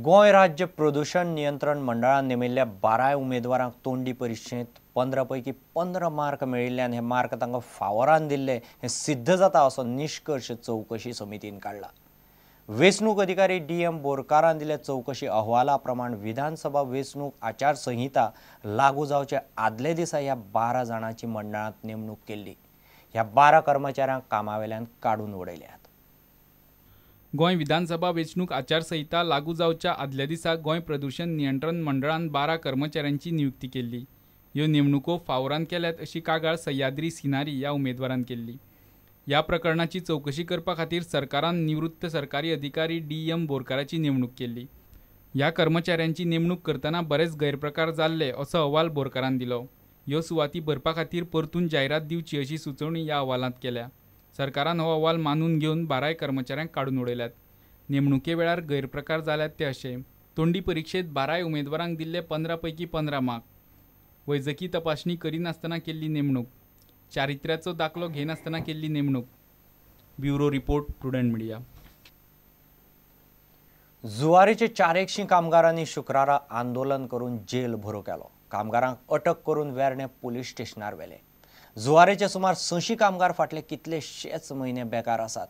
गोंय राज्य प्रदूषण नियंत्रण मंडळान नेमिल्ल्या 12 उमेदवारांक तोंडी परिक्षेंत 15 पैकी 15 मार्क मेळिल्ल्यान हे मार्क तांकां फावरान दिल्ले हें सिद्ध जाता असो निश्कर्श चवकशी समितीन काडला। वेंचणूक अधिकारी डी.एम. बोरकारान दिल्ल्या चवकशी अहवाला प्रमाण विधानसभा वेंचणूक आचारसंहिता लागू जावचे आदले दिसा ह्या 12 जाणांची मंडळांत नेमणूक केल्ली। ह्या 12 कर्मचाऱ्यांक कामावेल्यान काडून उडयल्यात। गोंय विधानसभा वेंचणूक आचारसंहिता लागू जावच्या आदल्या दिसा गोंय प्रदूषण नियंत्रण मंडळान 12 कर्मचाऱ्यांची नियुक्ती केल्ली। ह्यो नेमणुको फावरान केल्यात अशी कागाळ सह्याद्री सिनारी ह्या उमेदवारान केल्ली। ह्या प्रकरणाची चवकशी करपा खातीर सरकारान निवृत्त सरकारी अधिकारी डी.एम. बोरकाराची नेमणूक केल्ली। ह्या कर्मचाऱ्यांची नेमणूक करतना बरेच गैरप्रकार जाल्ले असो अहवाल बोरकारान दिलो। ह्यो सुवाती भरपा खातीर परतून जायरात दिवची अशी सुचोवणी ह्या अहवालांत केल्या। सरकारान हो अहवाल मानून घेवन 12 कर्मचाऱ्यांक काडून उडयल्यात। नेमणुके वेळार गैरप्रकार जाल्यात ते अशे: तोंडी परिक्षेत 12 उमेदवारांक दिल्ले 15 पैकी 15 मार्क, वैजकी तपासणी करिनासतना केल्ली नेमणूक, चारित्र्याचो दाखलो घेनासतना केल्ली नेमणूक। Bureau report, Prudent Media. जुवारीचे 400 कामगारांनी शुक्रारा आंदोलन करून जेल भरो केलो। कामगारांक अटक करून वेर्णे पुलीस स्टेशनार व्हेले। जुवारेचे सुमार 600 कामगार फाटले कितलेशेच म्हयने बेकार आसात।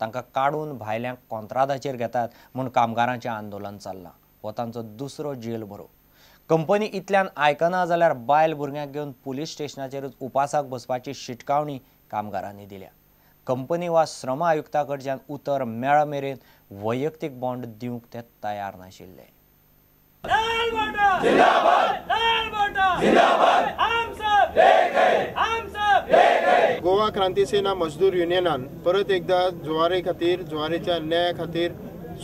तांकां काडून भायल्यांक कोंत्रादाचेर घेतात म्हूण कामगारांचें आंदोलन चल्लां। हो तांचो दुसरो जेल भरो। कंपनी इतल्यान आयकना जाल्यार बायल भुरग्यांक घेवन पुलीस स्टेशनाचेरूच उपासाक बसपाची शिटकावणी कामगारांनी दिल्या। कंपनी वा श्रम आयुक्ता कडच्यान उतर मेळ मेरेन वैयक्तीक बॉन्ड दिवंक ते तयार नाशिल्ले। गोवा क्रांती सेना मजदूर युनियनान परत एकदा जुवारे खातीर, जुवारेच्या अन्याया खातीर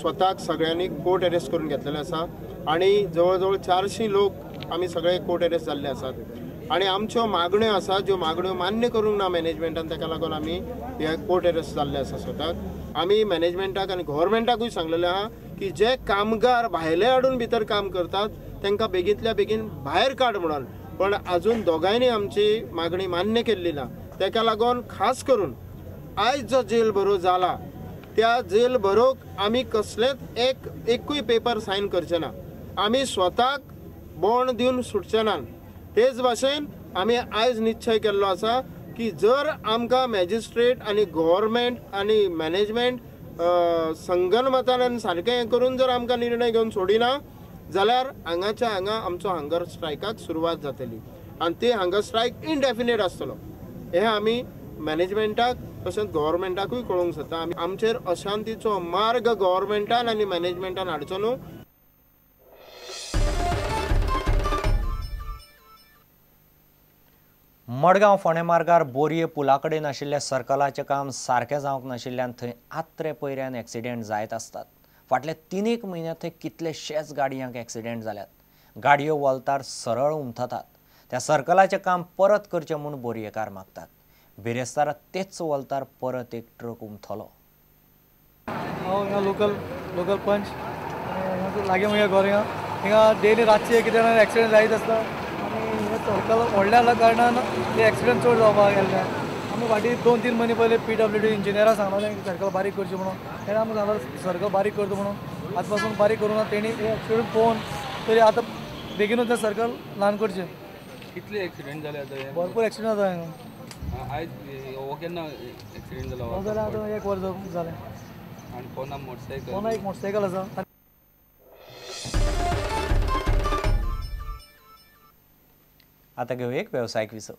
स्वताक सगळ्यांनी कोर्ट अरेस्ट करून घेतलेले आसा आनी जवळ जवळ 400 लोक आमी सगळे कोर्ट अरेस्ट जाल्ले आसात आनी आमच्यो मागण्यो आसा, ज्यो मागण्यो मान्य करूंक ना मॅनेजमेंटान, ताका लागून आमी हे कोर्ट अरेस्ट जाल्ले आसा स्वताक। आमी मॅनेजमेंटाक आनी गव्हर्मेंटाकूय सांगलेलें आहा की जे कामगार भायले हाडून भितर काम करतात तांकां बेगींतल्या बेगीन भायर काड म्हणून, पण अजून दोगांयनी आमची मागणी मान्य केल्ली ना। ताका लागून खास करून आयज जो जेल भरो जाला त्या जेल भरोक आमी कसलेच एकूय पेपर सायन करचे ना, आमी स्वताक बॉन्ड दिवन सुटचे ना। तेच भाशेन आमी आयज निश्चय केल्लो आसा की जर आमकां मॅजिस्ट्रेट आनी गव्हर्मेंट आनी मॅनेजमेंट संगनमतान आनी सारकें हें करून जर आमकां निर्णय घेवन सोडिना जाल्यार हांगाच्या हांगा आमचो हंगर स्ट्रायकाक सुरवात जातली आनी ती हंगर स्ट्रायक इनडेफिनेट आसतलो। हें आमी मॅनेजमेंटाक तशेंच गव्हर्मेंटाकूय कळोवंक सोदता। आमी आमचेर अशांतीचो मार्ग गव्हर्मेंटान आनी मॅनेजमेंटान हाडचो न्हू। मडगांव फोंडें मार्गार बोरये पुला कडेन आशिल्ल्या सर्कलाचें काम सारकें जावंक नाशिल्ल्यान थंय आत्रे पयऱ्यान एक्सिडेंट जायत आसतात। फाटल्या 3 म्हयन्यांत थंय कितलेशेच गाडयांक एक्सिडेंट जाल्यात। गाडयो वोल्तार सरळ उमथतात। त्या सर्कलाचें काम परत करचें म्हूण बोरयेकार मागतात। बिरेस्तारा तेच वोल्तार परत एक ट्रक उमथलो। हांव हांगा लोकल लोकल पंच लागीं म्हज्या घर हिंगा हिंगा डेली रातचे कितें एक्सिडेंट जायत आसता आनी हें सर्कल व्हडलें जाल्या कारणान ते एक्सिडेंट चड जावपाक गेल्ले। आमी फाटीं 2-3 म्हयने पयलीं PWD इंजिनियराक सांगलेलें सर्कल बारीक करचें म्हणून, तेणें आमकां सांगलें सर्कल बारीक करता म्हणून, आज पासून बारीक करूं ना। तेणी हे एक्सिडेंट पळोवन तरी आतां बेगीनूच तें सर्कल ल्हान करचें। कितले एक्सिडेंट जाले आतां? भरपूर एक्सिडेंट जाता हिंगा। आयज हो केन्ना एक्सिडेंट जालो? हो जाल्यार आतां 1 वर जालें। आनी पोना मोटरसायकल? पोना एक मोटरसायकल आसा। आता घेऊ एक व्यावसायिक विसव।